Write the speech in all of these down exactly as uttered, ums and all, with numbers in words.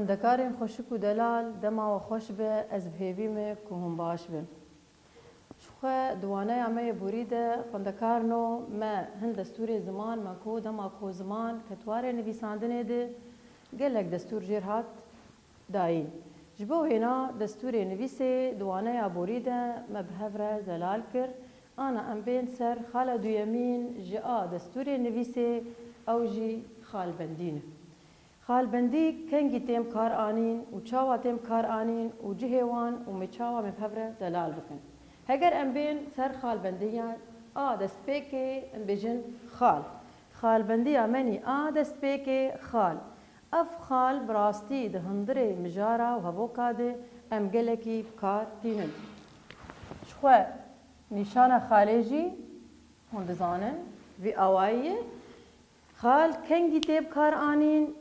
Xwendekarên xweşik û delal, dema we xweş be, ez bi hêvî me ku hûn baş bin. Ji xwe di waneya me yê borî de xwendekarno me hin destûrê ziman me ku dema ku ziman ket warê nivîsandinê de gelek destûr jêr hat dayîn. Ji bo wêna destûrê nivîsê di waneya borî de me bi hev re zelal kir. Ana em bên ser xala duyemîn ji a destûrê nivîsê, ew jî xalbendî ne. Xalbendî kengî tên kar anîn û çawa tên kar anîn û cihê wan û me çawa me bi hev re delal bikin. Heger em bên ser xalbendiya a destpêkê, em bêjin xal. Xalbendiya menî a destpêkê xal. Ev xal bi rastî di hundirê mijara û hevoka de em gelekî bi kar tînin. Ji xwe nîşana xalê jî hûn dizanin, vî awayî ye. Xal kengî tê bi kar anîn,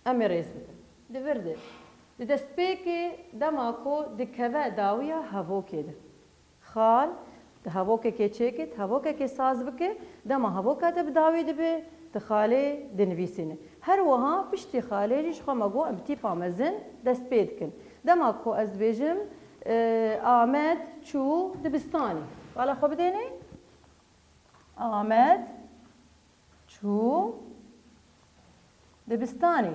em ê rêz bikin. Di vir de, di destpêkê dema ku dikeve dawiya hevokê de. Xal di hevokekê çêke, di hevokekê saz bike, dema hevoka te bi dawî dibe, di xalê dinivîsîne. Her wiha piştî xalê jî ji xwe me got em bi tîpa mezin dest pê dikin. Dema ku ez dibêjim, e, Amed çû dibistanê. Bala xwe bidêne. Amed çû dibistanê.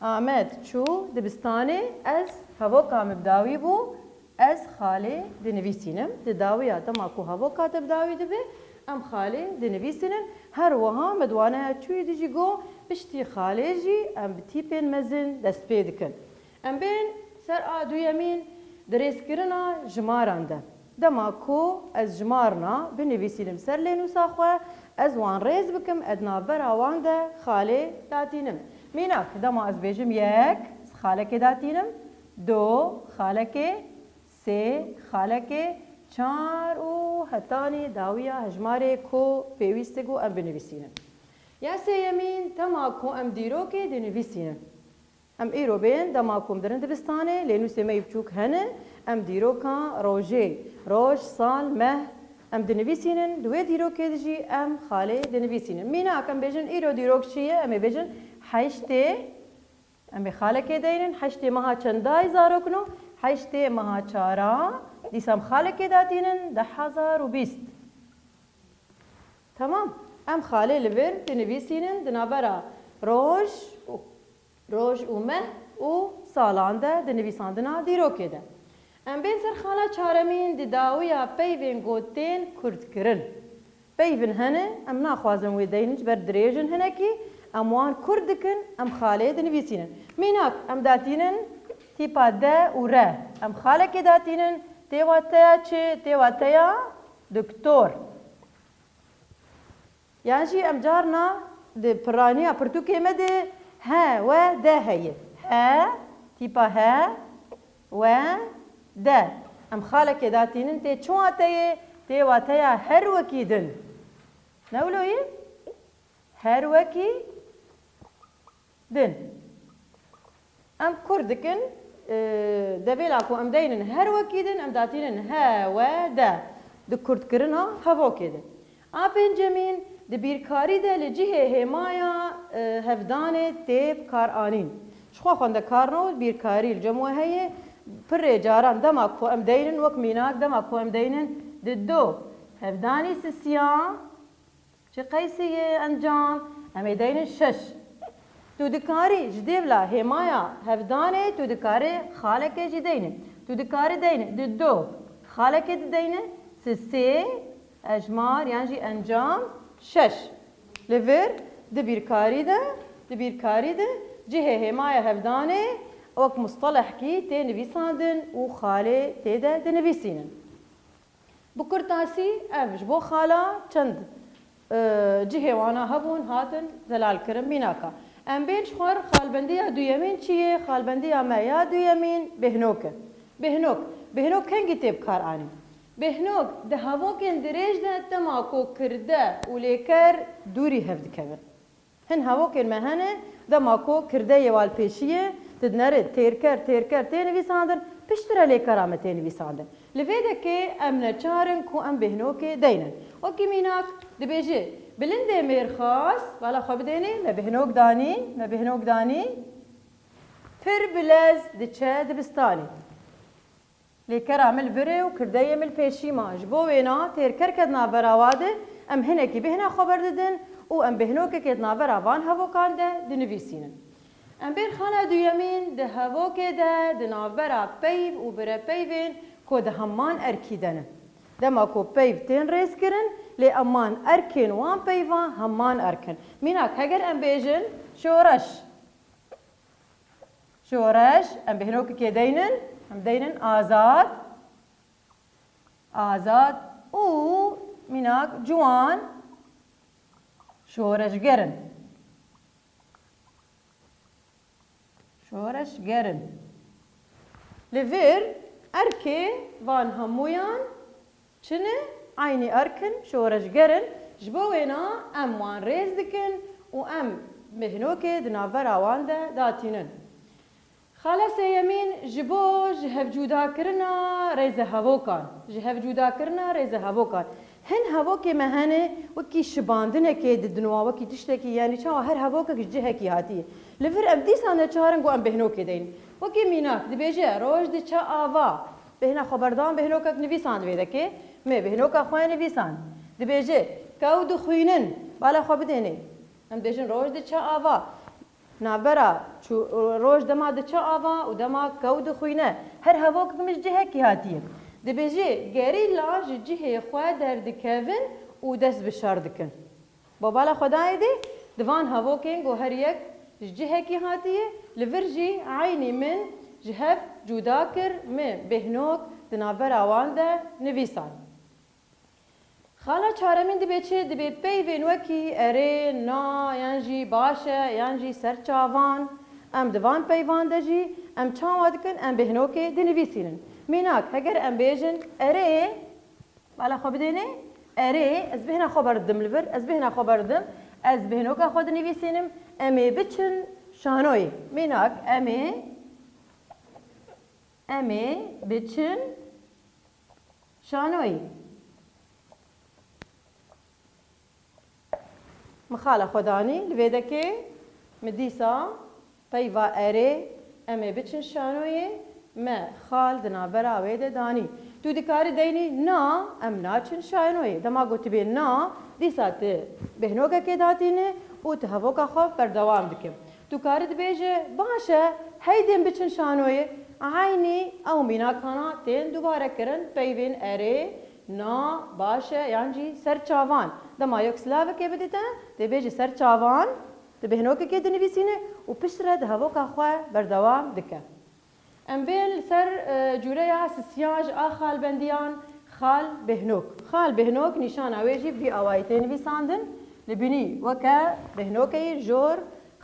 Amed çû dibistanê, ez hevoka min bi dawî bû, ez xalê dinivîsînim. Di dawiya dema ku hevoka te bi dawî dibe, em xalê dinivîsînin. Her wiha me di waneya çûyî de jî got, piştî xalê jî em bi tîpên mezin dest pê dikin. Em bên ser a duyemîn di rêzkirina jimaran de. Dema ku ez jimarna binivîsînim ser lênûsa xwe, ez wan rêz bikim, ez navbera wan de xalê datînim. Mînak, dema ez bêjim yek, ez xalekê datînim, do, xalekê, sê, xalekê, çar û hetanî dawiya hejmarê ku pêwîst e ku em binivîsînin. Ya sêyemîn, dema ku em dîrokê dinivîsînin. Em îro bên dema ku em dirin dibistanê, lênûsê me yê biçûk hene, em dîroka rojê, roj, sal, meh, em dinivîsînin, di wê dîrokê de jî em xalê dinivîsînin. Mînak, em bêjin îro dîrok çi ye, em ê bêjin heştê, em ê xalekê deynin, heştê meha çendayî zarokno, heştê meha çara, dîsa em xalekê datînin, du hezar û bîst. Temam. Em xalê li vir dinivîsînin, di navbera roj û, roj û meh û salan de di nivîsandina dîrokê de. Em bên ser xala çaremîn, di dawiya peyvên ku tên kurdkirin. Peyvin hene, em naxwazin wê deynin, ji ber dirêj in hinekî, em wan kurd dikin, em xalê dinivîsînin. Mînak, em datînin tîpa de û re. Em xalekê datînin, tê wateya çi? Tê wateya doktor. Yan jî em carna di piraniya pirtûkê me de he, we, de heye. He, tîpa he, we, de. Em xalekê datînin, tê çi wateyê? Tê wateya her wekî din. Ne wilo ye? Her wekî din. Em kurd dikin, e, devêla ku em deynin her wekî din, em datînin he, we, de. Di kurdkirina hevokê de. A pêncemîn, di bîrkarî de li cihê hêmaya, e, hevdanê tê bi kar anîn. Ji xwe xwendekarno bîrkarî li cem we heye, pirê caran dema ku em deynin, wek mînak dema ku em deynin di do hevdanî sisiya, Çi qeysî ye encam? Em ê deynin şeş. Tu dikarî ji dêvla hêmaya hevdanê, tu dikarî xalekê jî deyne. Tu dikarî deyne di do xalekê dideyne, sisê, ejmar yan jî encam şeş. Li vir di bîrkarî de, di bîrkarî de cihê hêmaya hevdanê wek mustelehkî tê nivîsandin û xalê tê de dinivîsînin. Bi kurtasî ev ji bo xala çend, e, cihê wana hebûn hatin zelalkirin mînaka. Em bên ji xwe re xalbendiya duyemîn çi ye? Xalbendiya me ya duyemîn bêhnok e. Bêhnok. Bêhnok kengî tê bi kar anîn? Bêhnok di hevokên dirêj de dema ku kirde û lêker dûrî hev dikevin. Hin hevokên me hene, dema ku kirdeyê walpêşiyê, tu dinere têrker, têrker tê nivîsandin, piştre lêkera me tê nivîsandin. Li vê dekê em neçar in ku em bêhnokê deynin. Wekî mînak dibêje, Bilindê mêrxas, bala xwe bidênê, me bêhnok danî, me bêhnok danî. Pir bi lez diçe dibistanê. Lê kera min li vir e û kirdeyê min li pêşî ma. Ji bo wêna têrker ke di navbera wa de, em hinekî bêhna xwe berdidin û em bêhnokekê di navbera van hevokan de dinivîsînin. Em bên xala duyemîn di hevokê de di navbera peyv û birepeyvên ku di heman erkî de ne. Dema ku peyv tên rêzkirin, lê heman erkên wan peyvan heman erk in. Mînak, heger em bêjin şoreş. Şoreş, em bêhnokekê deynin, em deynin azad. Azad û mînak ciwan şoreşger in. Şoreşger in. Li vir erkê van hemûyan çi ne? Eynî erk in, şoreşger in. Ji bo wêna em wan rêz dikin û em bêhnokê di navbera wan de datînin. Xala sêyemîn ji bo ji hevcûdakirina rêzehevokan, ji hevcûdakirina rêzehevokan. Hin hevokê me hene, wekî şibandinekê didin wan, wekî tiştekî, yanî çawa her hevokek ji cihekî hatiye. Li vir em dîsa neçar in ku em bêhnokê deyin. Wekî mînak, dibêje, roj diçe ava. Bêhna xwe berdan, bêhnokek nivîsand vê dekê. Me bêhnoka xwe nivîsand. Dibêje, kew dixwînin. Bala xwe bidênê. Em dibêjin, roj diçe ava. Navbera çû-, roj dema diçe ava û dema kew dixwîne, her hevokek min ji cihekî hatiye. Dibêje, gerîla ji cihê xwe derdikevin û dest bi şer dikin. Bo bala xwe dayê dê, di van hevokên ku her yek ji cihekî hatiye, li vir jî eynî min ji hev cuda kir, min bêhnok di navbera wan de nivîsand. Xala çaremîn dibê çi? Dibê peyvên wekî erê, na, yan jî baş e, yan jî ser çavan. Em di van peyvan de jî em çawa dikin? Em bêhnokê dinivîsînin. Mînak, heger em bêjin erê, bala xwe bidênê, erê, ez bêhna xwe berdim li vir, ez bêhna xwe berdim, ez bêhnoka xwe dinivîsînim, em ê biçin şanoyê. Mînak, em ê, em ê biçin şanoyê. Min xala xwe danî li vê dekê, min dîsa peyva erê, em ê biçin şanoyê, me xal di navbera wê de danî. Tu dikarî deynî na, em naçin şanoyê. Dema gotibê na, dîsa tu bêhnokekê datîne û tu hevoka xwe berdewam dike. Tu karî dibêje, baş e, heydên biçin şanoyê. Eynî ew mînakana tên dubare kirin, peyvên erê, na, baş e, yan jî ser çavan. Dema yek silavekê bidite, dê bêje ser çavan, di bêhnokekê dinivîsîne û piştre di hevoka xwe berdewam dike. Em bên li ser, e, cûreya sisiyan ji a xalbendiyan, xal bêhnok. Xal bêhnok nîşana wê jî vî awayî tê nivîsandin. Li binî weke bêhnokeyê jor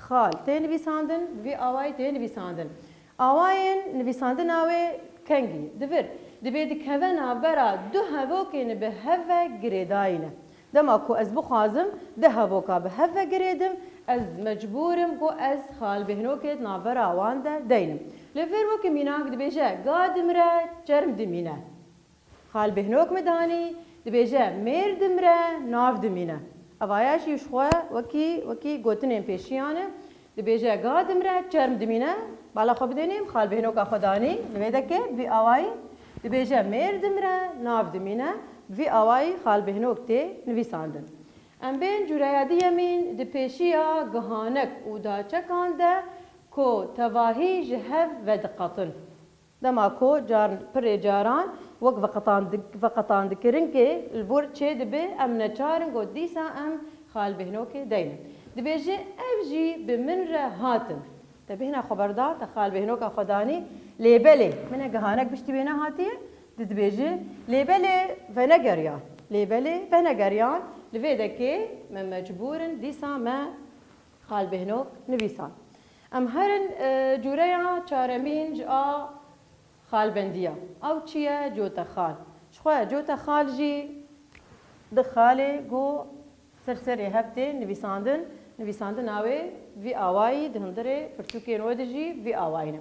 xal tê nivîsandin, bi vî awayî tê nivîsandin. Awayên nivîsandina wê kengî, di vir, dibê dikeve navbera du hevokên bi hev ve girêdayî ne. Dema ku ez bixwazim du hevoka bi hev ve girêdim, ez mecbûr im ku ez xalbêhnokê di navbera wan de deynim. Li vir wekî mînak dibêje, ga dimire, çerm dimîne. Xalbêhnok min danî, dibêje, mêr dimire, nav dimîne. Evaya jî ji xwe wekî, wekî gotinên pêşiyan e. Dibêje, ga dimire, çerm dimîne. Bala xwe bidênê, xalbêhnoka xwe danî, li vê dekê, bi vî awayî. Dibêje, mêr dimire, nav dimîne. Bi vî awayî xalbêhnok tê nivîsandin. Em bên cûreya diyemîn, di pêşiya gihanek û daçekan de ku tevahî ji hev vediqetin. Dema ku car, pirê caran wek veqetandik-, veqetandikirinkê li vir çêdibe, em neçar in ku dîsa em xalbêhnokê deynin. Dibêje, ev jî bi min re hatin. Te bêhna xwe berda, te xalbêhnoka xwe danî, lê belê, min e gihanek piştî wê nehatiye, tu dibêjî, lê belê venegeriyan. Lê belê venegeriyan, li vê dekê me mecbûr in, dîsa me xalbêhnok nivîsan. Em herin, e, cûreya çaremîn ji a xalbendiya. Ew çi ye? Cote xal. Ji xwe cote xal jî di xalê ku ser serê hev tê nivîsandin, nivîsandina wê vî awayî di hundirê pirtûkên we de jî vî awayî ne.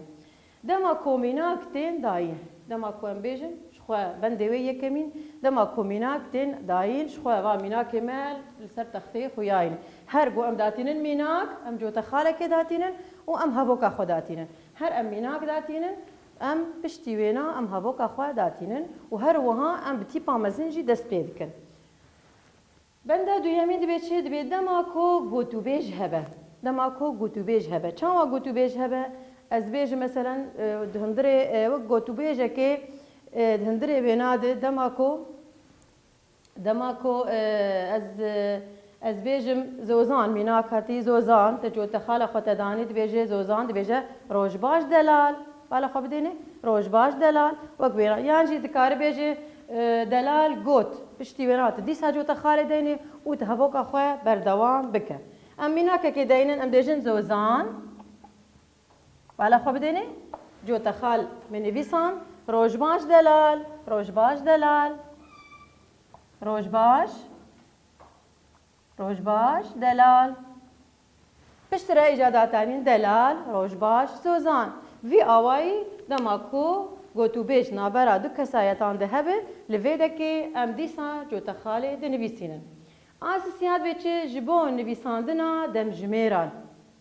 Dema ku mînak tên dayîn, dema ku em bêjin, ji Xwe bendê wê yekemîn, dema ku mînak tên dayîn, ji xwe va mînakê me li ser texteyê xuyayîn. Her ku em datînin mînak, em cotexalekê datînin û em hevoka xwe datînin. Her em mînak datînin, em piştî wêna em hevoka xwe datînin û her wiha em bi tîpa mezin jî dest pê dikin. Benda duyemîn dibê çi? Dibê dema ku gotûbêj hebe. Dema ku gotûbêj hebe. Çawa gotûbêj hebe? Ez bêjim, meselen, e, di hundirê, e, wek gotûbêjekê, e, di hundirê wêna de, dema ku, dema ku, e, ez, e, ez bêjim Zozan, mînak hatî Zozan, te cotexala xwe te danî, dibêje Zozan, dibêje, "Roj baş delal." Bala xwe bidêne, "Roj baş delal." Wek wêna. Yan jî dikare bêje, e, "Delal got." Piştî wêna tu dîsa cotexalê deynê û tu hevoka xwe berdewam bike. Em mînakekê deynin, em dêjin Zozan. Bala xwe bidêne, cotexal min nivîsan, "Roj baş delal, roj baş delal, roj baş." Roj baş, delal. Piştre îca datanîn delal, roj baş, Zozan. Vî awayî dema ku gotûbêj navbera du kesayetan de hebe, li vê dekê em dîsa cotexalê dinivîsînin. A sisiyat vê çi ji bo nivîsandina demjimêran.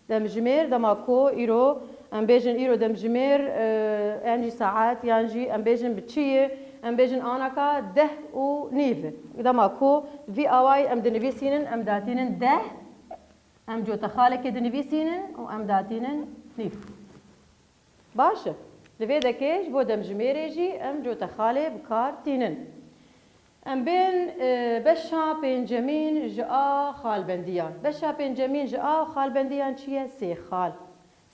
Demjimêr, dema ku îro, em bêjin îro demjimêr, e, yan jî saet, yan jî em bêjin bi çi ye, em bêjin anaka deh û nîv. Dema ku vî awayî em dinivîsînin, em datînin deh, em cotexalekê dinivîsînin û em datînin nîv. Baş e. Li vê dekê ji bo demjimêrê jî em cotexalê bi kar tînin. Em bên, e, beşa pêncemîn ji a xalbendiyan. Beşa pêncemîn ji a xalbendiyan çi ye? Sê xal.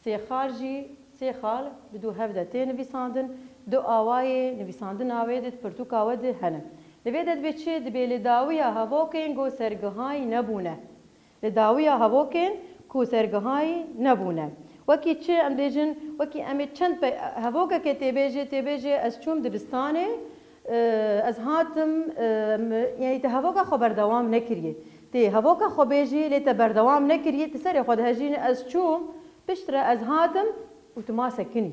Sê xal jî, sê xal bi du hev de tê nivîsandin, du awayê nivîsandina wê di pirtûka we de hene. Li vê de dibê çi? Dibê li dawiya hevokên ku sergihayî nebûne. Li dawiya hevokên ku sergihayî nebûne. Wekî çi em bêjin, wekî em ê çend pe-, hevokekê tê bêjê, tê bêjê ez çûm dibistanê, e, ez hatim, e, mi-, yanî te hevoka xwe berdewam nekiriye. Tê hevoka xwe bêjî, lê te berdewam nekiriye, tu serê xwe dihejînî, ez çûm, piştre ez hatim û tu ma sekinî.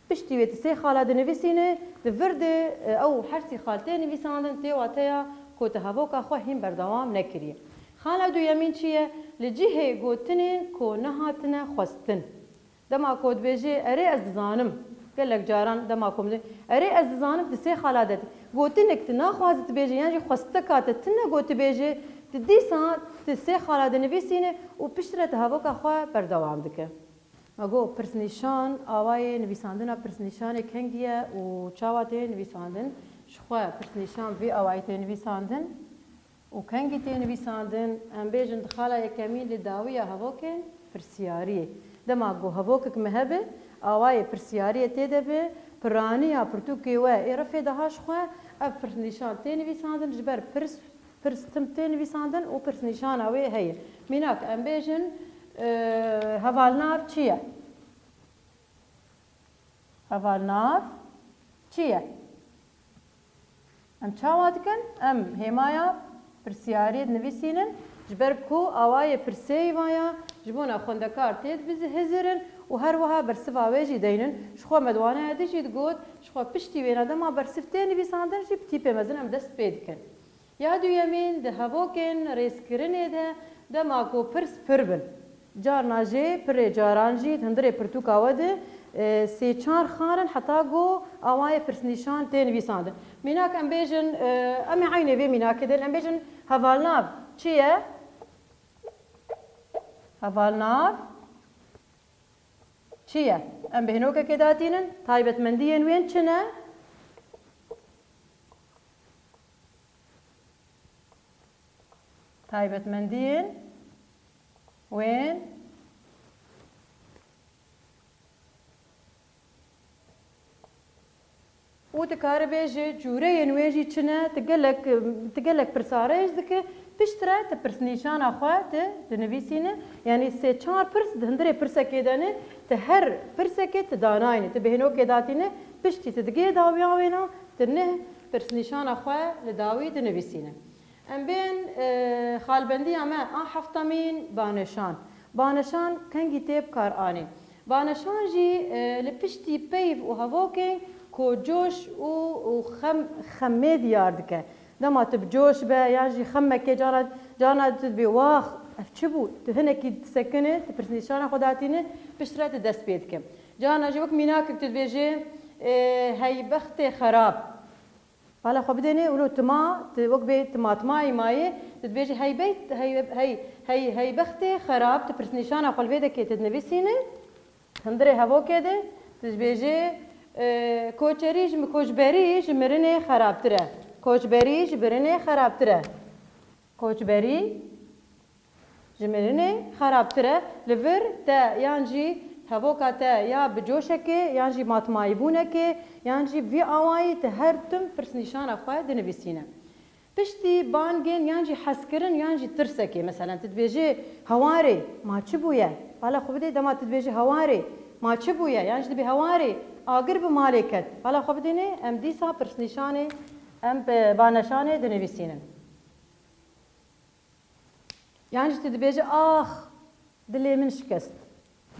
Piştî wê tu sê xala dinivîsîne, di vir de, e, ew her sî xal tê nivîsandin, tê wateya ku tu hevoka xwe hîn berdewam nekiriye. Xala duyemîn çi ye? Li cihê gotinên ku nehatine xwestin. Dema ku dibêjê, "Erê ez dizanim." Gelek caran dema ku min dê, "Erê ez dizanim", tu sê xala de. Gotinek tu naxwazî tu bêjê, yan jî xwesteka te tune got tu bêjê, tu dîsa tu sê xala dinivîsîne û piştre tu hevoka xwe berdewam dike. Me got, pirsnîşan, awayê nivîsandina pirsnîşanê kengî ye û çawa tê nivîsandin? Ji xwe pirsnîşan vî awayî tê nivîsandin û kengî tê nivîsandin? Em bêjin di xala yekemîn li dawiya hevokên pirsiyariyê. Dema ku hevokek me hebe, awayê pirsiyariyê tê de be, piraniya pirtûkê we ê refê de ha ji xwe, ev pirsnîşan tê nivîsandin, ji ber pirs Pirs tim tê nivîsandin û pirsnîşana wê heye. Mînak, em bêjin, e, hevalnav çi ye? Hevalnav çi ye? Em çawa dikin? Em hêmaya pirsiyariyê dinivîsînin, ji ber ku awayê pirsê yî vaya, ji bona xwendekar tê dibizihizirin û her wiha bersiva wê jî deynin. Ji xwe me di waneya din jî digot, ji xwe piştî wêna dema bersiv tê nivîsandin jî bi tîpê mezin em dest pê dikin. Ya duyemîn, di hevokên rêzkirinê de dema ku pirs pir bin. Carna jê pirê caran jî di hundirê pirtûka we de, e, sê çar xal in heta ku awayê pirsnîşan tê nivîsandin. Mînak em bêjin, e, em ê eynê vê mînakê de, em bêjin hevalnav çi ye? Hevalnav çi ye? Em bêhnokekê datînin, taybetmendiyên wên çi ne? Taybetmendiyên wên û dikare bêje cûreyên wê jî çi ne, tu gelek, tu gelek pirsa rêz dike, piştre tu pirsnîşana xwe tu dinivîsîne, yanî sê çar pirs di hundirê pirsekê de ne, tu her pirsekê tu danayne, tu bêhnokê datîne, piştî tu digê dawiya wêna, tu neh pirsnîşana xwe li dawî dinivîsîne. Em bên, e, xalbendiya me a heftemîn, baneşan. Baneşan kengî tê bi kar anîn? Baneşan jî, e, li piştî peyv û hevokên Ku coş û, û xem, xemê diyar dike. Dema tu bi coş be yan jî xemekê cara, carna tu dibê, "Wax, ev çi bû?" Tu hinekî disekine, tu pirsnîşana xwe datîne, piştre tu dest pê dike. Carna jî wek mînakek tu dibêjê, e, "Hey bextê xerab." Bala xwe bidêne, wilo tu ma, tu wek bê tu matmayî mayê, tu dibêjî, "Hey beyt, hey, hey, hey, hey bextê xerab", tu pirsnîşana xwe li vê dekê tu dinivîsîne. Hundirê hevokê de tu dibêjê, e, "Koçerî ji mi-, koçberî ji mirinê xerabtir e. Koçberî ji mirinê xerabtir e." Koçberî ji mirinê xerabtir e. Li vir te yan jî hevoka te ya bi coşekê, yan jî matmayîbûnekê, yan jî vî awayî te her tim pirsnîşana xwe dinivîsîne. Piştî bangên yan jî hezkirin yan jî tirsekê, meselen, tu dibêjî, "Hewarê, ma çi bûye?" Bala xwe bidê, dema tu dibêjî, "Hewarê, ma çi bûye?" Yan jî dibê, "Hewarê, agir bi malê ket." Bala xwe bidêne, em dîsa pirsnîşanê, em bi baneşanê dinivîsînin. Yan jî tu dibêjî, "Ax, dilê min şikest."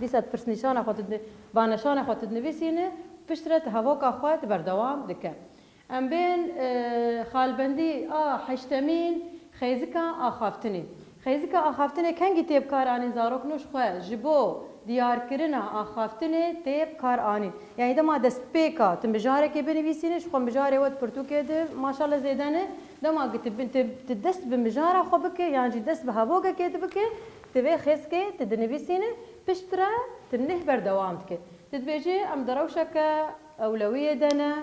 Dîsa tu pirsnîşana xwe tu di-, baneşana xwe tu dinivîsîne, piştre tu hevoka xwe tu berdewam dike. Em bên, e, xalbendî a heştemîn, xêzika axaftinê. Xêzika axaftinê kengî tê bi kar anîn, zarok nû ji xwe ji bo diyarkirina axaftinê tê bi kar anîn. Yanî dema destpêka tu mijarekê binivîsîne, ji xwe mijarê we di pirtûkê de maşallah zêde ne. Dema ku tu bin-, tu, tu dest bi mijara xwe bike, yan jî dest bi hevogekê tu bike, tu vê xêzkê tu dinivîsîne, piştre tu neh berdewam dike. Tu dibêjî, "Em di rewşeke ewlewiyê de ne."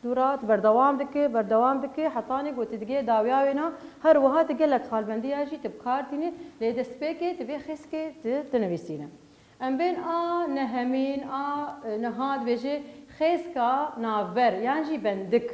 Dûra tu berdewam dike, berdewam dike, hetanî ku tu digê dawiya wê na, her wiha tu gelek xalbendiya jî tu bi kar tînî, lê destpêkê tu vê xêzkê tu dinivîsîne. Em bên a nehemîn, a, e, niha dibêje xêzka navber, yan jî bendik.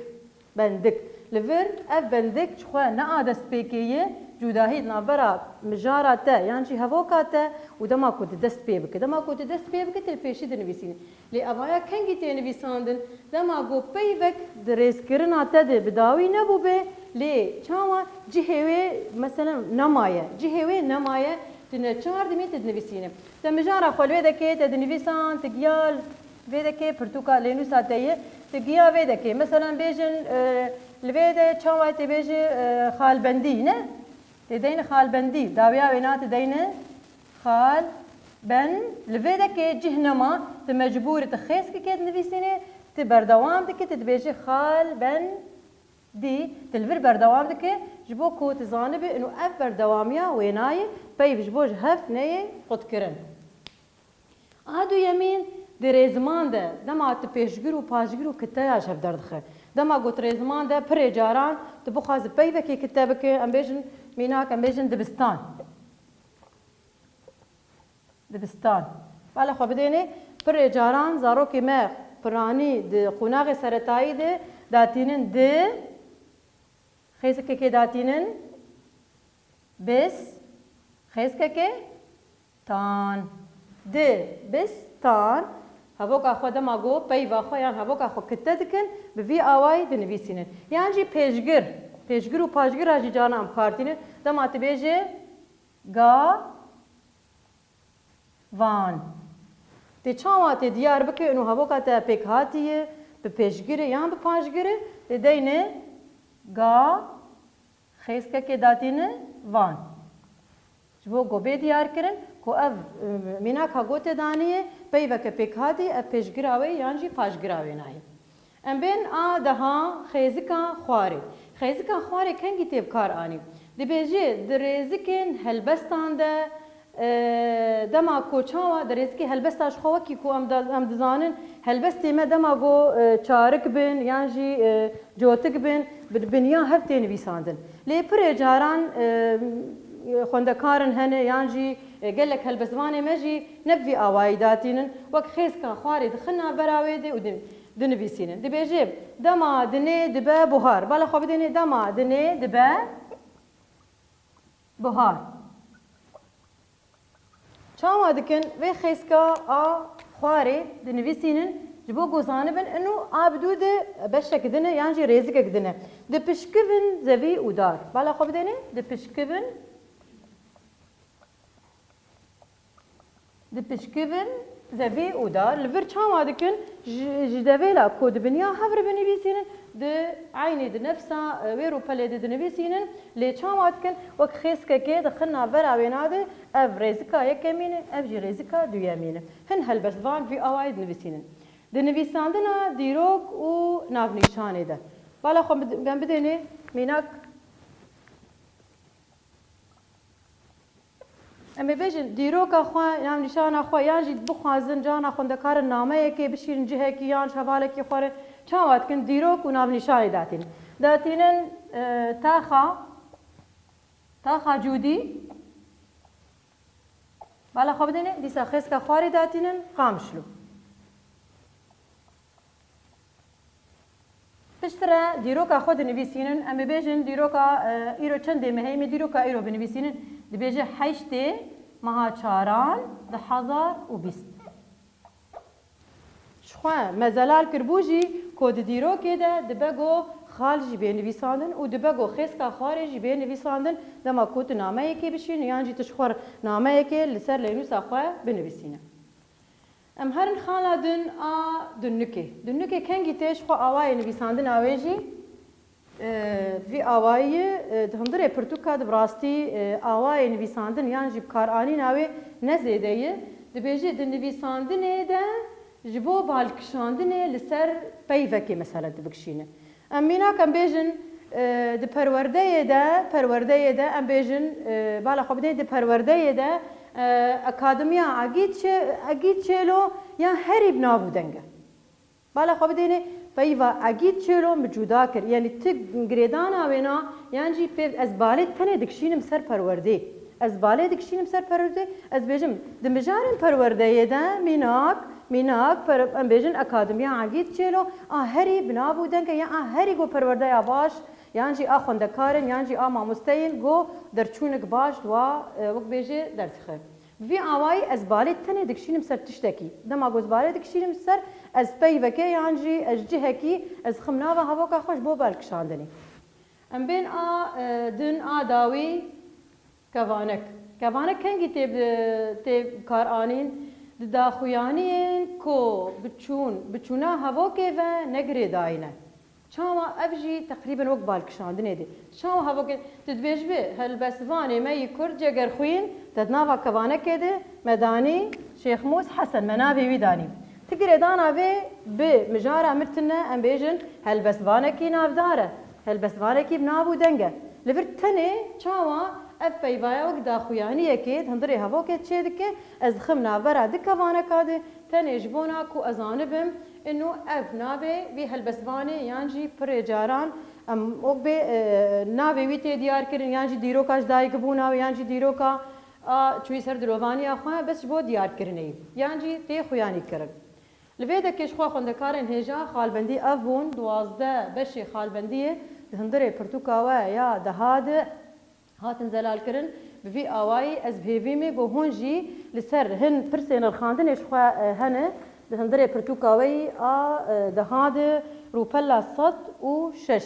Bendik. Li vir ev bendik ji xwe ne a destpêkê ye, cudahî di navbera mijara te, yan jî hevoka te û dema ku tu dest pê bike. Dema ku tu dest pê bike, tu li pêşî dinivîsînî. Lê evaya kengî tê nivîsandin, dema ku peyvek di rêzkirina te de bi dawî nebûbe, lê çawa cihê wê, meselen, nemaye. Cihê wê nemaye, tu neçar dimî tu dinivîsîne. Te mijara xwe li wê dekê te dinivîsan, tu giya li vê dekê pirtûka lênûsa te ye, tu giya vê dekê. Meselen bêjin, e, li vê de çawa tê bêjî, e, xalbendî, ne? Tê deyne xalbendî, dawiya wê na tê deyne xal, ben, li vê dekê cih nema, tu mecbûr î tu xêzkekê dinivîsînê, tu berdewam dikî, tu dibêjî xal, ben, dî, tu li vir berdewam dikî, ji bo ku tu zanibî, ino ev berdewamiya wênayê, peyv ji bo ji hev neyê qutkirin. A duyemîn, di rêziman de, dema tu pêşgir û paşgir û kiteya ji hev derdixe. Dema got rêziman de, pirê caran tu bixwazî peyvekê kite bike, em bêjin, mînak, em bêjin dibistan. Dibistan. Bala xwe bidênê, pirê caran zarokê me piranî di qonaxê seretayî de datînin di xêzikekê datînin bis, xêzikekê tan. Di bis tan, hevoka xwe dema got peyva xwe yan hevoka xwe kite dikin, bi vî awayî dinivîsînin. Yan jî pêşgir, pêşgir û paşgira jî caran em bi kar tînin. Dema tu bêjê ga, van. Tê çawa tê diyar bike, ino hevoka te pêkhatî ye, bi pêşgirê yan bi paşgirê, tê deyne ga xêzkekê datîne van. Ji bo ku bê diyar kirin ku ev, e, mînak ha gotê danî ye, peyveke pêkhatî, ev pêşgira wê yan jî paşgira wê nayê. Em bên a deha xêzika xwarê. Xêzika xwarê kengî tê bi kar anî? Dibêje di rêzikên helbestan de, e, dema ku çawa di rêzikê helbesta ji xwe wekî ku em da-, em dizanin, helbestê me dema ku, e, çarik bin yan jî, e, cotik bin, bi, bi niya hev tê nivîsandin. Lê pirê caran, e, xwendekarin hene yan jî, e, gelek helbestvanê me jî ne bi vî awayî datînin, wek xêzka xwarê dixin navbera wê de û din-, dinivîsînin. Dibêje, dema dinê dibe buhar. Bala xwe bidênê, dema dinê dibe buhar. Çawa dikin? Vê xêzka a xwarê dinivîsînin, ji bo ku zanibin, inu a bi dû de beşek din e, yan jî rêzikek din e. Dipişkivin zevî û dar. Bala xwe bidênê, dipişkivin. Dipişkivin Devê û dar li vir çawa dikin? Ji, ji devê la ku di binya hev re binivîsînin, di eynî di nefsa, e, wê rûpelê de dinivîsînin, lê çawa dikin? Wek xêskekê dixin navbera wêna de, ev rêzika yekemîn e, ev jî rêzika duyemîn e. Hin helbestvan vî awayî dinivîsînin. Di nivîsandina dîrok û navnîşanê de. Bala xwe bid-, em bidênê mînak. Em ê bêjin dîroka xwe, yan nîşana xwe, yan jî bixwazin cana xwendekarin nameyekê bişîrin cihekî yan ji hevalekî xwe re. Çawa dikin? Dîrok û navnîşanê datînin. Datînin, e, taxa, taxa Cûdî. Bala xwe bidêne, dîsa xêzka xwarê datînin, Qamişlo. Piştre dîroka xwe dinivîsînin, em ê bêjin dîroka, e, îro çendê mehê, em ê dîroka îro binivîsînin. Dibêje heştê meha çaran du hazar û bîst. Ji xwe me zelal kiribû jî ku di dîrokê de dibe ku xal jî bê nivîsandin û dibe ku xêzka xwarê jî bê nivîsandin, dema ku tu nameyekê bişînî yan jî tu ji xwe nameyekê li ser lênûsa xwe binivîsîne. Em herin xala din a Dunnikê. Dunnikê kengî tê ji xwe awayê nivîsandina wê jî, e, vî awayî, e, di hundirê pirtûka de bi rastî, e, awayê nivîsandin yan jî bikaranîna wê ne zêde ye. Dibêje di nivîsandinê de ji bo balkişandinê li ser peyvekê mesele dibikişîne. Em mînak em bêjin, e, di perwerdeyê de, perwerdeyê de em bêjin, e, bala xwe bidê di perwerdeyê de, e, Akademiya Agît Çê-, Agît Çêlo ya herî bi nav û deng e. Bala xwe bidêne peyva Agît Çêlo min cuda kir. Yanî ti girêdana wêna yan jî pê ez balê tenê dikişînim ser perwerdê. Ez balê dikişînim ser perwerdê, ez bêjim, di mijarên perwerdeyê de mînak, mînak, per-, em bêjin Akademiya Agît Çêlo, a herî bi nav û deng e, ya a herî go perwerdeya baş, yan jî a xwendekarin, yan jî a mamosteyên go derçûnik baş di wa, e, wek bêjê derdixe. Bi vî awayî ez balê tenê dikişînim ser tiştekî. Dema go ez balê dikişînim ser, ez peyvekê yan jî ez cihekî, ez xim nava hevoka xwe ji bo balkişandinê. Em bên a, e, din a dawî. Kevanek. Kevanek kengî tê bi, tê bikaranîn? Di daxuyaniyên ku biçûn, biçûna hevokê ve ne girêdayî ne. Çawa ev jî teqrîben wek balkişandinê dê. Çawa hevokê, tu dibêjibî helbestvanê me yî Kurd Cegerxwîn, te di nava kevanekê de me danî Şêxmûs Hesen, me navê wî danî. Ti girêdana vê bi mijara min tune, em bêjin helbestvanekî navdar e. Helbestvanekî bi nav û deng e. Li vir tenê çawa ev peyvaya wek daxuyaniyekê di hundirê hevokê çê dike, ez dixim navbera di kevaneka de tenê ji bona ku ez zanibim, ino ev navê vî helbestvanê yan jî pirê caran em wek bê, e, navê wî tê diyar kirin yan jî dîroka ji dayikbûna wî yan jî dîroka a çûyî ser dilovaniya xwe bes ji bo diyarkirinê yan jî tê xuyanî kirin. Li vê dekê ji xwe xwendekarên hêja xalbendî ev bûn, duwazdeh beşê xalbendiyê di hundirê pirtûka we ya deha de hatin zelalkirin. Bi vî awayî ez bi hêvî me ku hûn jî li ser hin pirsên nirxandinê ji xwe, e, hene di hundirê pirtûka we yî a, e, deha de rûpela sed û şeş.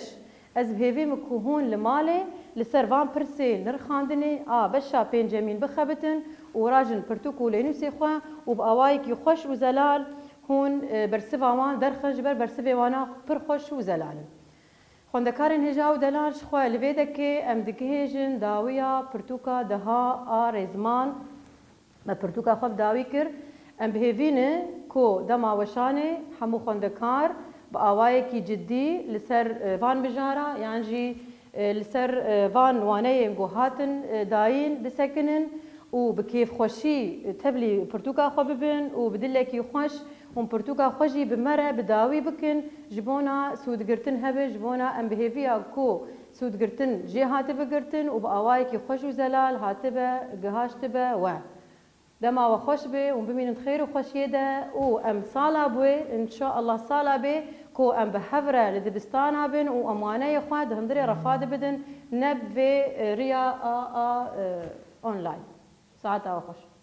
Ez bi hêvî me ku hûn li malê li ser van pirsê nirxandinê a beşa pêncemîn bixebitin û rajin pirtûk û lênûsê xwe û bi awayekî xweş û zelal hûn, e, bersiva wan derxin, ji ber bersivê wana pir xweş û zelal in. Xwendekarên hêja û delal ji xwe li vê dekê em digihêjin dawiya pirtûka deha a Rêziman. Me pirtûka xwe bi dawî kir. Em bi hêvî ne ku dema weşanê hemû xwendekar bi awayekî ciddî li ser, e, van mijara yan jî, e, li ser, e, van waneyên ku hatin, e, dayîn bisekinin û bi kêfxweşî, e, tevlî pirtûka xwe bibin û bi dilekî xweş hûn pirtûka xwe jî bi me re bi dawî bikin, ji bona sûdgirtin hebe, ji bona em bi hêviya ku sûdgirtin jê hatibe girtin û bi awayekî xweş û zelal hatibe gihaştibe we. Dema we xweş be û bimînin di xêr û xweşiyê de û em sala bûê, înşaallah sala bê ku em bi hev re li dibistana bin û em waneyê xwe di hundirê refa de bidin, ne bi vê, e, riya a, a, e, online. Saeta we xweş.